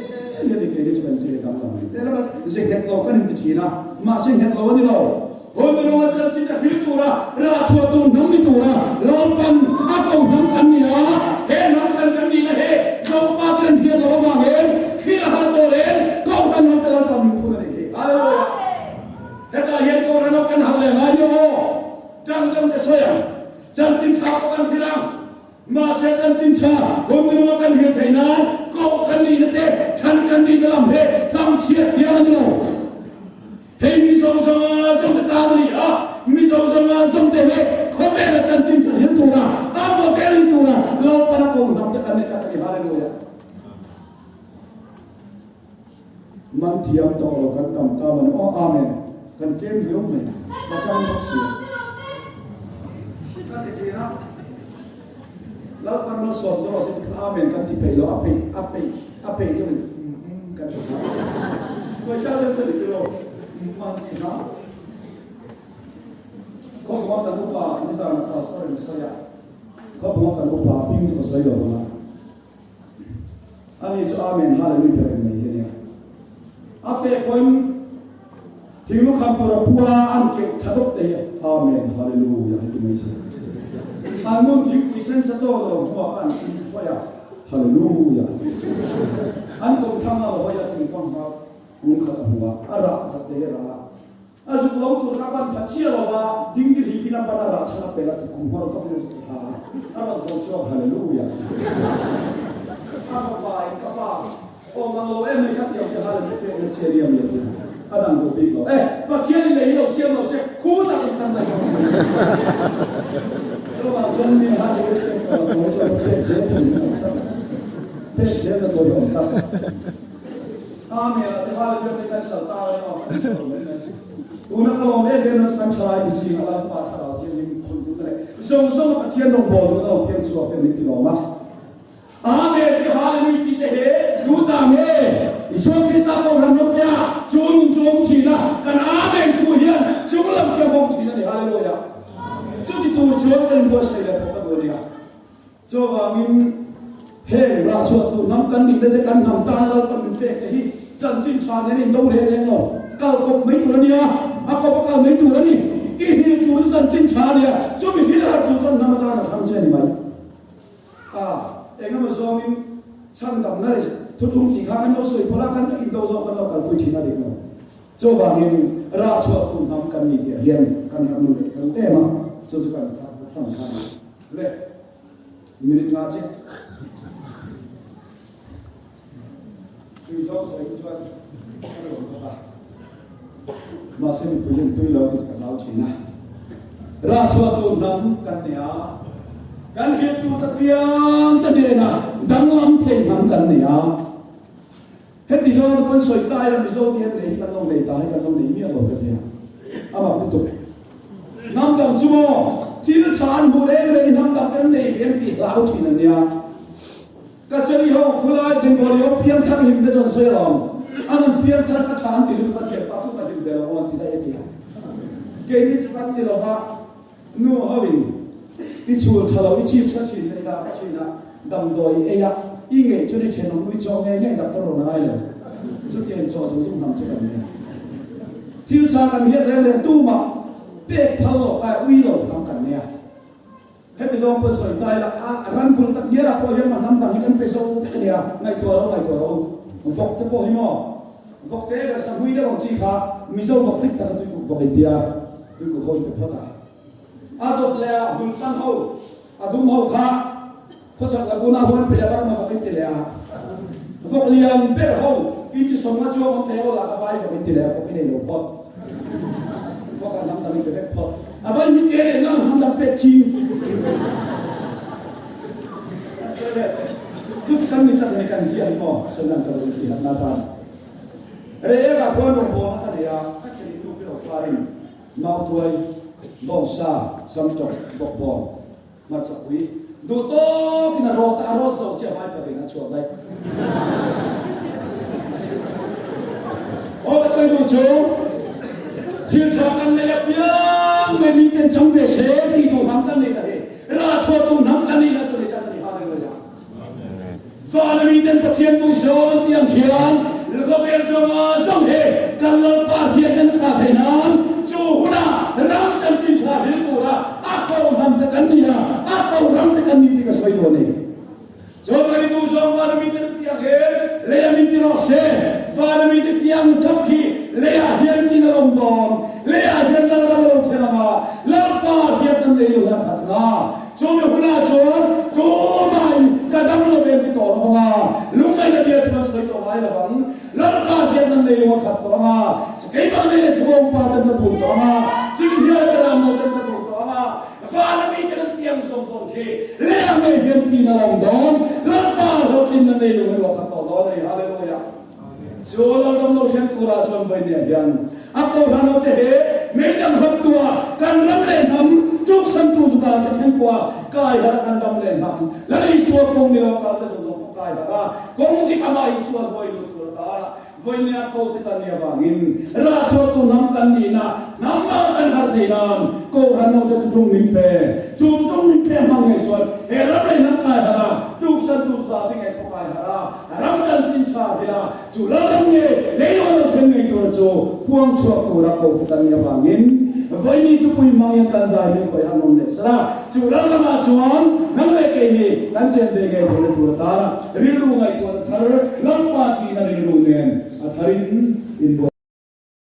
hian i keini chu kan zir danglam ni. Lehlamah ze nghet lo kan inti thin a, mahse nghet lo a ni lo. Hun nunga chanchin a hril tura rah chhuah tur hnam ni tura Lalpan a ko hnam kan ni a, he hnam kan kan nihna hi Zofa te an hriat loh avangin thil a harh tawh reng Kohhran ho te Lalpan min phun a nih hi. Hallelujah! Hetah hian Kohhran ho kan harh leh ngai nia maw? Dang dang ka sawi ang. Chanchin tha pawh kan hrilh ang. Mahse chanchin tha hun minunga kan hrilh theih nan koh kan nihna te, thlan kan nihna lam hi hlamchhiat hian a ni lo. Hei Mizo zawnga zawng te tan a ni a, Mizo zawnga zawng te hi khawvela chanchin tha hrilh tura, a model ni tura Lalpana ko hnam te kan ni tlat a ni. Hallelujah. Man thiam tawh lo kan tam ta man aw Amen kan tlem riau mai ka chang bawk si. Ka ti thin a. Lalpan malsawm chu rawh se ti khan Amen kan ti peih lo, a peih, a peih, a peih deuh in umm kan ti hna. Buaithlak deuh chuan i ti lo, umm an ti hna. Khawpanga kan upa nizana pastor in sawi a, khawpanga kan upa hming chu ka sawi lo vang a. Ani chu Amen Hallelujah ber mai hi a nia. A feh pawhin thing lukham tura pua an keuh tha dawp te hi Amen Hallelujah an ti mai che. An nun thingpui sen sa tawk lo hmuak a an in hruai a Hallelujah an ti. An kawmthlang a la hawi a thingfang hma kung khat a hmu a, a rah khat te hi a rah a. A zuk lo tur kha ban pha chiah lo va, dingdi hlipin a ban a rah chhan a pel a, tukum hmar tawkin a zuk thla a, a rawn tho chhuak Hallelujah! A fapa in ka pa awm ang lo em mai kha tiang te Hallelujah pek na chhiar i a mi a ti a, a dang duh bik lo. Eh, Pathian in lei hi lo siam lo se, khutah kan tan daih dawn si. Chuvang chuan mi Hallelujah pek tawh lo tur chuan pek zel tur hi a awm tlat a, pek zel na tur hi a awm tlat. Amen a ti Hallelujah te kan sal ta a ni maw kan ti lo mai mai. Tuna ka lawm em em na chu kan thalai ti zing a Lalpa thlarau thianghlim khun duhna leh zawng zawng a Pathian rawngbâwl duhna lo piang chhuak te min ti lawm a. Amen ti Hallelujah ti te he duh ta nge Isua Krista Kohhran ropea chung nun chu awm thin a kan Amen thu hian chung lam khi a vawng thin a ni Hallelujah. Chuti tur chuan kan inbuatsaih leh pawh ka duh a nia. Chuvangin, heng rah chhuah tur hnam kan nihna te kan hnam tana Lalpan min pek te hi chanchin tha nen a indo reng reng lo. Kal kawp mai tur a nia, a kawp a kal mai tur a ni. I hil tur chu chanchin tha a nia, chumi hil har tur chuan hnam atana thlang che a ni mai. A, engemaw zawngin chhandamna leh thuthlung tih kha kan lo sawi phawlh a, kan indo zawk kan lo kalpui thin a dik lo. Chuvangin, rah chhuah tur hnam kan ni tih ah hian kan harh nun leh ka duh em a, chu chu kan thlang kha a ni. Le, minute nga chiah. Tui zawng sawi hi chuan ka nuam bawk a. Mahse mipui hian tui lo tih ka hlau thin a. Rah chhuah tur hnam kan nei a, kan hrilh tur ta piang te hnenah danglam thei hnam kan nei a. Heti zawng a pawn sawi ta ila Mizo te hian lei hi kan lo nei ta hi kan lo nei miah lo ka tia. A mak lutuk. Hnam dang chu maw thil tha an hmuh reng reng hnam dang kan nei ve an tih hlau thin an nia. Kachari ho khulai Bengali ho piang thar hlim te chu an sawi alawm. An an piang thar kha tha an ti lutuk a thian pa chu ka hlim ve lo aw an ti daih a tia. Keini chu kan ti lova. Nu ho in i chhul tha lo i chip sa thin leh dah ka thin a, damdawi i ei a, i ngeih chuan i thenawm nui chaw ngei ngei doctor rawn a ngai lo. Chutiang chaw zung zung hnam chu kan nia. Thil tha kan hiat reng reng tumah pek phal lo ai ui lo hnam kan nia. Heti zawng pawn sawi ta ila a ran vul tak ngial ah pawh hian hnam dang hi kan pe zo vek a nia, ngaihtuah lo ngaihtuah lo u. Vawk te pawh hi maw vawk te ber sanghui deuh ang chi kha Mizo vawk dik tak a tuikuk vawk in tia. Tuikuk ho in pe phawt a. A dawt leh a hmun tan ho, a dum ho kha khawchhak Laguna ho an pe leh a, Burma vawk in ti leh a. Vawk lian ber ho in ti sawm nga chuang awm thei ho lah kha vai vawk in ti leh a, vawk i nei lo phawt. Vawk ah hnam dang in pe vek phawt. A vai mi te leh lam hnam dang pek ching. Chu chu kan mitlat a ni kan ziah hi maw, Sawilan ka lo in ti hatna tan. Reiek ah khuan rawngbawlna ka nei a, ka thlen in nu pi lo farin Mautuai, Bawngsa, Samtawk, Bawkbawn, Hmarchapui duh tawkin a rawt a, a rawt zo chiah Vaipatin a chhuak daih. Aw ka sawi duh chu, thil tha kan nei apiang mai miten chang ve se tih duh hnam kan neih na hi, rah chhuah duh hnam kan neih na chu nei tak a ni. Hallelujah. Vana miten Pathian tung sawn an tih ang hian khawvel zawnga zawng hi kan Lalpa hriat an kha theih nan chu hunah ram chanchin tha hril tura a ko hnam te kan ni a, a ko ram te kan ni tih ka sawi duh a ni. Chuan kan i duh zawng vana miten an tih ang hian lei a min ti rawh se, vana mite tiang thap khi leiah hian tin a lawm dawn, leiah hian Lalram a lo thleng ang a, Lalpa hriat an nei lo hi a khat ang a. Chumi hunah chuan tumahin ka dam lo em ti tawh lo vang a, lungngaihna bia chu an sawi tawh ngai lo vang. Lalpa hian nan nei lung a khat tawh ang a, keimah nei leh Savawngpa ten ka dun tawh ang a, Chinghnial leh Ramno ten ka dun tawh ang a, Vana miten an tiang zawng zawng khi leh a ngei hian tin a lo awm dawn. Lalpa hlawhtlin nan nei lung a luah khat tawh dawn a ni. Hallelujah! Chu Lalram lo thleng turah chuan vawinia hian a kohhran hote he Meizang hlawptua kan ram leh hnam tluksantu Juda te thleng pawha kai harh a kan ram leh hnam Lal Isua kawng ni lo kal te zawng zawng pawh kai harh a, kawng dik amah Isua hruai lut tur a tar a. Vawinia ko te kan nih avangin rah chhuahtu hnam kan nihna hnam bak kan harh theih nan Kohhran ho te tutung min pe. Chu tutung min pe hmang ngei chuan he ram leh hnam kai harh a, tuksantu Juda te ngei pawh kai harh a, ram chanchin chhar hila chu lalram nge lei aw lo thleng ngei tura chu puang chhuak tura ko te kan nih avangin vawiini tupui hmang hian kan zai min khawih han awm leh sela chu lalramah chuan nang leh kei hi kan chen ve ngei theihna tur atana rilru ngaihtuahna thar.